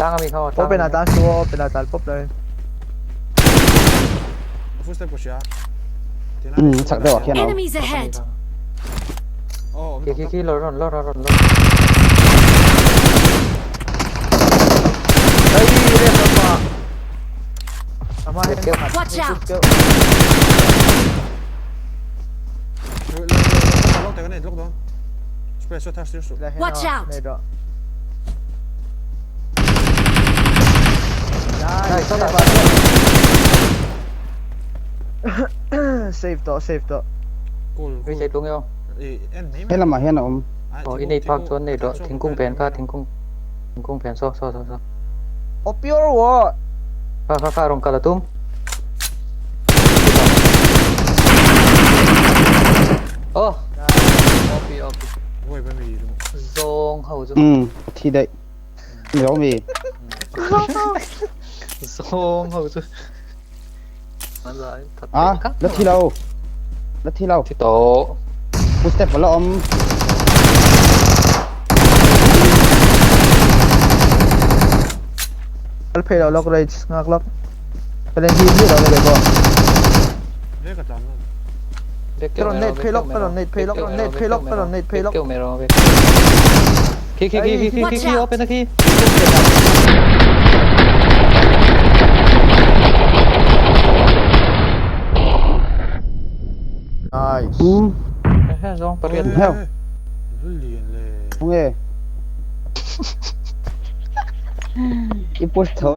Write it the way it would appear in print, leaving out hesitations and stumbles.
Tlang ami kha aw tlang Open ah tlan su aw open ah tlan pawp lo in. Full step ko sia. Um chak deuh ah khian a awm. Enemies ahead! Oh, Khi khi khi lo ron lo ron lo. Ei rep lo pa. Ama hian pakhat. Watch out! Watch out! Nice, save tawh save tawh. Ri thei tlung emaw. He lamah hian a awm. Aw i nei phak chuan nei rawh thingkung phen kha thingkung thingkung phen saw saw saw saw. Aw pure what? Kha kha kha rawn kal a tum. Aw OP OP. Zawng ho chu. Um thi daih. Ni lo mi. Zawng ho chu. A la thi lo. La thi lo. Thi tawh. Footstep a la awm. Kal phei lo lawk rage nghak lawk. Ka len hi hi lo na ve pawh. Ka rawn net phei lawk ka rawn net phei lawk rawn net phei lawk ka rawn net phei lawk. Khi khi khi khi khi khi open a khi. Nice. Um. Zawng pariat. Heo. Nge. I push tho.